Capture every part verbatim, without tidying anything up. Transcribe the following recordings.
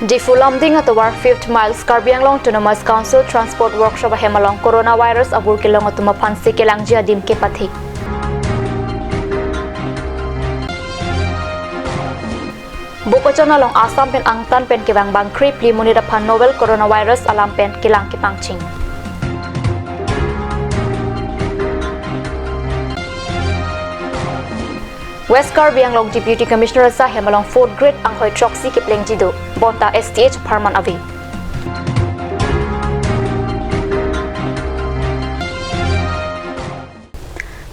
Diphu Lumding atovar fifth miles Karbi Anglong Autonomous Council Transport Workshop ahem along coronavirus abur kelong atum aphan se kelangji adim kepathik. Bokajan along Assam pen angtan pen kevang bang krephli amonit aphan novel coronavirus alam pen kelang kepangcheng. West Karbi Anglong Deputy Commissioner ahem along fourth grade anghoi throksi keplengji do, bonta S T H apharman ave.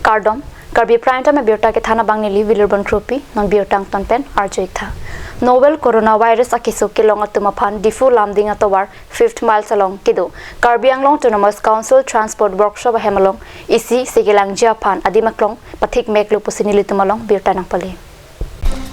Kardom, Karbi Prime Time abirta kethan abang neli William Kropi, non birta angtan pen arju-ik tha. Novel coronavirus akeso kelong atum aphan Diphu Lumding atovar fifth miles along kedo Karbi Anglong Autonomous Council Transport Workshop ahem along isi se kelangji aphan adim aklong pathik meklo pusi nelitum along birta nangpale.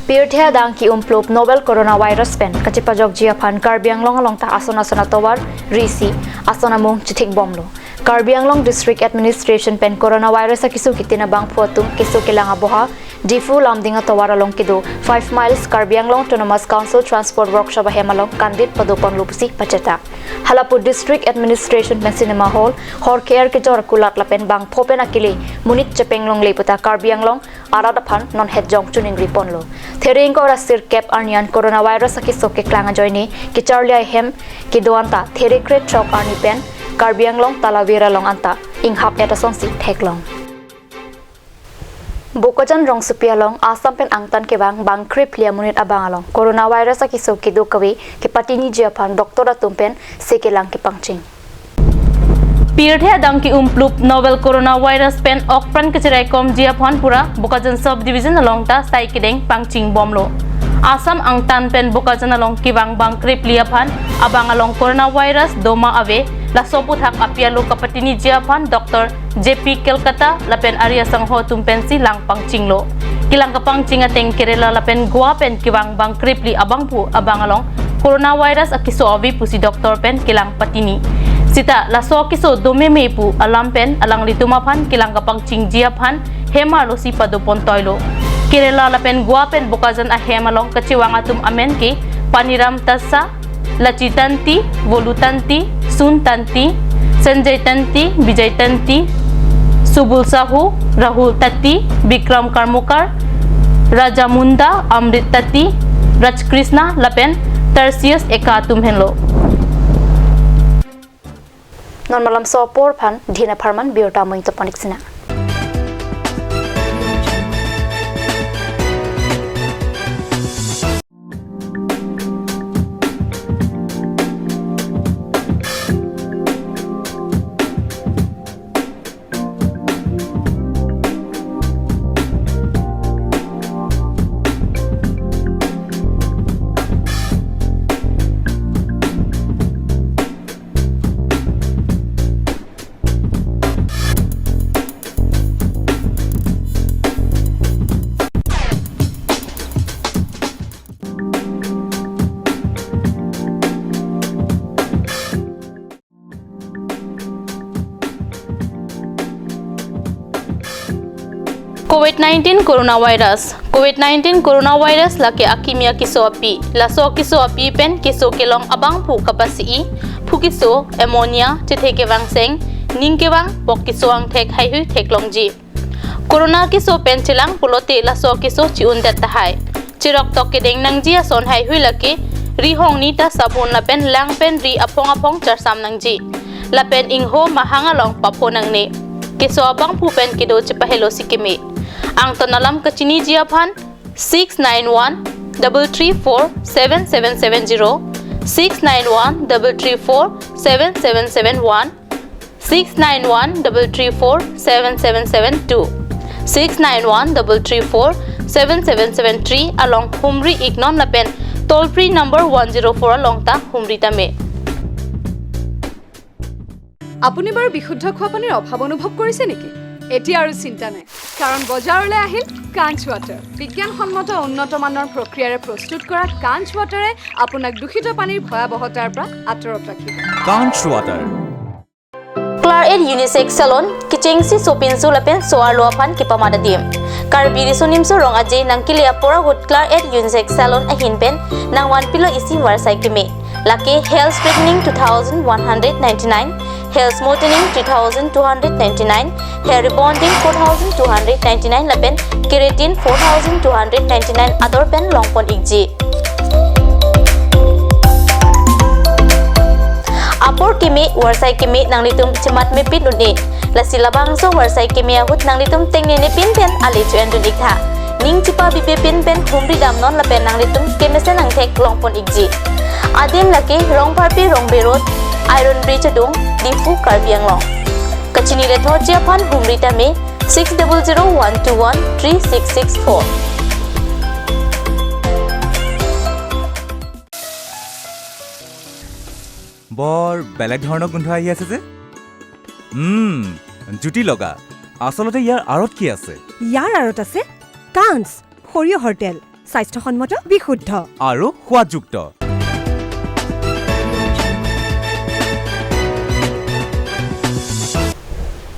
Pirthe adang ke-umplup novel coronavirus pen kachepajokji aphan Karbi Anglong along ta ason ason atovar risi ason amung chethik bomlo. Karbi Anglong District Administration pen coronavirus akeso kitin abangphu atum keso kelang aboha Diphu Lumding atovar along kedo five miles Karbi Anglong Autonomous Council Transport Workshop ahem along kandit padoponlo pusi pachethak. Halapu District Administration pen cinema hall, hor ke-er kejor kulat lapen bangpho pen akele monit chepeng longle puta Karbi Anglong arat aphan non hetjong choningri ponlo. Thereng ko ra sirkep arni an coronavirus akeso keklang ajoine kecharli ahem kedo anta therekre throk arni pen Karbi Anglong Talavera along anta inghap et asonsi theklong. Bokajan rongsopi along Assam pen angtan kevang bang krephli amonit abang along coronavirus akeso kedo kave kepatiniji aphan doctor atum pen se kelang kepangcheng. Pirthe adang ke-umplup novel coronavirus pen okpran kacheraikomji aphan pura Bokajan Sub Division along ta sai kedeng pangcheng bomlo. Assam angtan pen Bokajan along kevang bang krephli aphan abang along coronavirus doma ave, laso aphuthak apialo kapatiniji aphan doctor J P Kolkata lapen ari asangho atum pensi lang pangchenglo. Kelang kapangcheng ateng Kerala lapen Goa pen kevang bang krephli abangphu abang along coronavirus akeso ave pusi doctor pen kelang patini. Sita laso akeso domeme pu alam pen alanglitum aphan kelang kapangchengji aphan hem arlosi padopon toilo. Kerala lapen Goa pen Bokajan ahem along kachevang atum amen ke Paniram Tassa, Lachi Tanti, Volu Tanti, Sun Tanti, Sanjay Tanti, Vijay Tanti, Subul Sahu, Rahul Tanti, Bikram Karmukar, Raja Munda, Amrit Tanti, Raj Krishna lapen Tertius Eka atum henlo. Non malam so apor aphan dhin apharman birta amoi ingtopon-ik sinang. Covid nineteen coronavirus. Covid nineteen coronavirus lake akimi akeso api. Laso akeso api pen keso kelong abangphu kapasi-i, phu keso, pneumonia, chethe kevangseng, ning kevang, pok keso angthek haihui theklongji. Corona keso pen chelang pulote laso keso chi-undet tahai. Cheroktok kedeng nangji ason haihui lake, ri hongni ta sabun lapen lang pen ri aphong aphong charsam nangji. Lapen ingho mahang along papho nangne. Keso abangphu pen kedo chepahelo si keme. Angtan alam kachiniji aphan six nine one double three four seven seven seven zero, six nine one double three four seven seven seven one, six nine one double three four seven seven seven two, six nine one double three four seven seven seven three along humri-iknon lapen toll free number one zero four along ta humri tame. আপুনি বাৰু বিশুদ্ধ খোৱা পানীৰ অভাৱ অনুভৱ কৰিছে নেকি? এতিয়া আৰু চিন্তা নাই, কাৰণ বজাৰলৈ আহিল কাঞ্চ ৱাটাৰ। বিজ্ঞানসন্মত উন্নত মানৰ প্ৰক্ৰিয়াৰে প্ৰস্তুত কৰা কাঞ্চ ৱাটাৰে আপোনাক দূষিত পানীৰ ভয়াৱহতাৰ পৰা আঁতৰত ৰাখিব। Kanch Water. Claret Unisex Salon, kechengsi sopinso lapen so-arlo aphan kepamat adim. Karbi Riso Nimso Rong Aje nangkele apor ahut Claret Unisex Salon ahin pen nangvanpilo isi varsai keme. Lake hair straightening two thousand one hundred ninety-nine, hair smoothening three thousand two hundred ninety-nine, hair rebonding four thousand two hundred ninety-nine lapen keratin four thousand two hundred ninety-nine ador pen longpon ikji. Apor keme, varsai keme nanglitum chematmepin un-e. Lasi labangso varsai keme ahut nanglitum tengnenepin pen ale cho-endun iktha. Ning chepabibepin pen humri damnon lapen nanglitum kemesen angthek longpon ikji. Adim lake Rongpharpi Rongbe Road, Iron Bridge adung, Diphu, Karbi Anglong. Kachini lethotji aphan humri tame six double zero one two one three six six four. বৰ বেলেগ ধৰণৰ গোন্ধ আহি আছে যে। উম, জুতি লগা। আচলতে ইয়াৰ আঁৰত কি আছে? ইয়াৰ আঁৰত আছে কাঞ্চ সৰিয়হৰ তেল, স্বাস্থ্যসন্মত, বিশুদ্ধ। আৰু সোৱাদযুক্ত।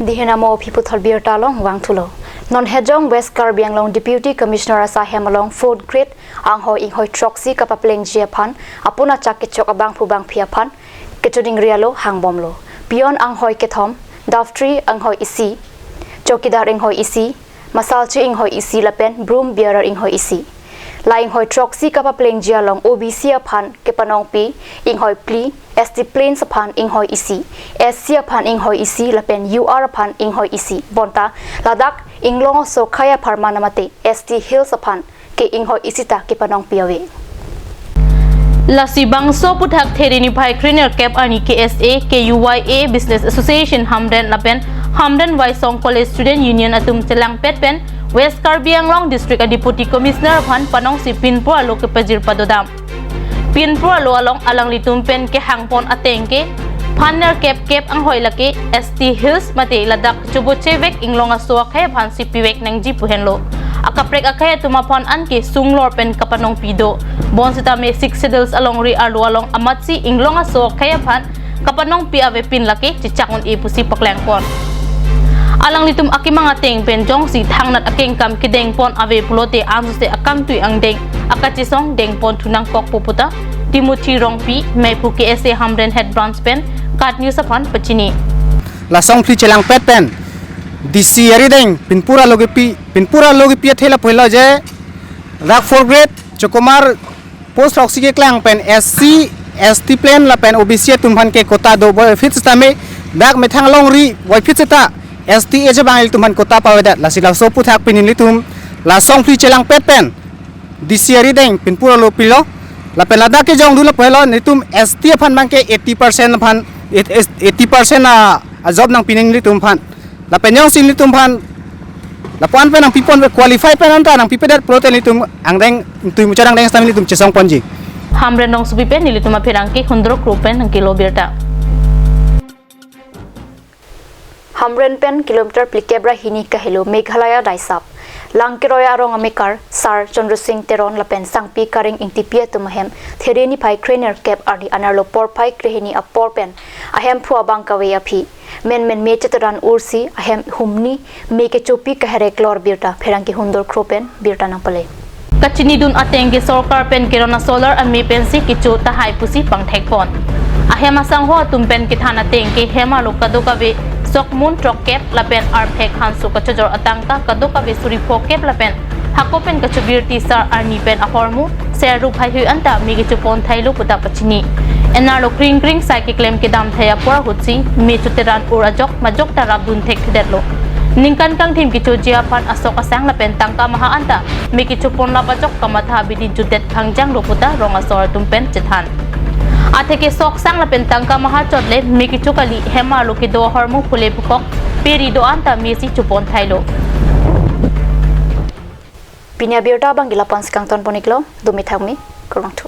Dihena mo phiputhol birta along vangthulo. Non Hejong West Karbi Anglong Deputy Commissioner asai hem along fourth grade anghoi inghoi throksi kapaplengji aphan apun achak kechok abangphu bangphi aphan kechoningri alo hangbomlo. Peon anghoi kethom, dormitory anghoi isi, chowkidar inghoi isi, masalchi inghoi isi lapen broom bearer inghoi isi. La inghoi throksi kapaplengji along O B C aphan kepanongpi inghoi phli, S T plains aphan inghoi isi, S C aphan inghoi isi lapen U R aphan inghoi isi. Bonta ladak inglong aso akhei apharman amate S T Hills aphan ke inghoi isi ta kepanongpi ave. Lasi bangso aphuthak There niphai krenerkep arni K S A, K U Y A, Business Association Hamren lapen Hamren Waisong College Student Union atum chelangpet pen West Karbi Anglong District a-Deputy Commissioner aphan panongsi pinpur alo kepajir padodam. Pinpur alo along alanglitum pen kehangpon ateng ke phan nerkep kep anghoi lake S T Hills mate ladak chobochevek inglong aso akhei aphan si pivek nangji pu henlo. Akaprek akhei atum aphan anke sunglor pen kapanongpi do. Bonsitame Sixth Schedule alongri arlo along amatsi inglong aso akhei aphan kapanongpi avepin lake chechak un-e pusi paklangpon. Alanglitum akemang ateng pen jongsi thangnat akengkam kedengpon ave pulote ansose akangtui angdeng akachesong dengpon thunangkok pu puta Timothy Rongpi, meiphu K S A Hamren Head Branch pen KAT News aphan pachini. Lason phli chelangpet pen D C arideng pinpur alo kepi, pinpur alo kepi athe lapu helo je dak fourth grade chokomar post throksi keklang pen S C, S T plain lapen O B C atum aphan ke quota do, boyphit sitame dak methang alongri boyphit sita S T age abang ilitum aphan quota pavedet. Lasi laso aphuthak pini nelitum lason phli chelangpet pen D C arideng pinpur alo pilo. Lapen ladak kejongdun lapu helo nelitum S T aphan abang ke eighty percent aphan, eighty percent a, a job nangpi nelitum aphan. Lapen jongsi nelitum aphan lapu-an pen nangpipon, qualify pen anta nangpipedet pulote nelitum angdeng, tui muchar angdeng sitame nelitum chesongponji. Hamren Rongsopi pen nelitum apherangke Hundro Kro pen nangkelo birta. Hamren pen kilometer phlikep ra hini kahelo Meghalaya daisap. Langkeroi arong amekar Sar Chandra Singh Teron lapen Sangpi Kareng Ingtipi atum ahem There niphai krenerkep arni anerlo porphai krehini apor pen ahemphu abang kave aphi menmen me cheteran ursi ahem humni me kechopi kaherek lor birta pherangke Hundro Kro pen birta nangpale. Kachinidun ateng ke sorkar pen kerana solar ame pensi kecho tahai pusi pangthekpon. Ahem asangho atum pen kethan ateng ke hem arlo kadokave sokmun throkkep lapen arphek hanso kachojor atangka kadokave suri phokep lapen hako pen kachobirti sar arni pen ahormu ser rup haihui anta me kechopon thailo puta pachini. Ener lo kring kring sai keklem kedam thai apor ahutsi me choteran ur ajok majok ta rapdun thekthedetlo. Ningkan kangthim kechoji aphan asok asang lapen tangka maha anta me kechopon lap ajok kamatha abidi jutdet phangjanglo puta rong asor atum pen chethan. Atheke sok sang lapen tangka maha chotle me kecho kali, hem arlo kedo ahormu phule phukok peri do-an ta mesi chopon thailo. Pini abirta abang ke lapu-ansi kangtonpon iklo, dumi thakmi, kurvangthu.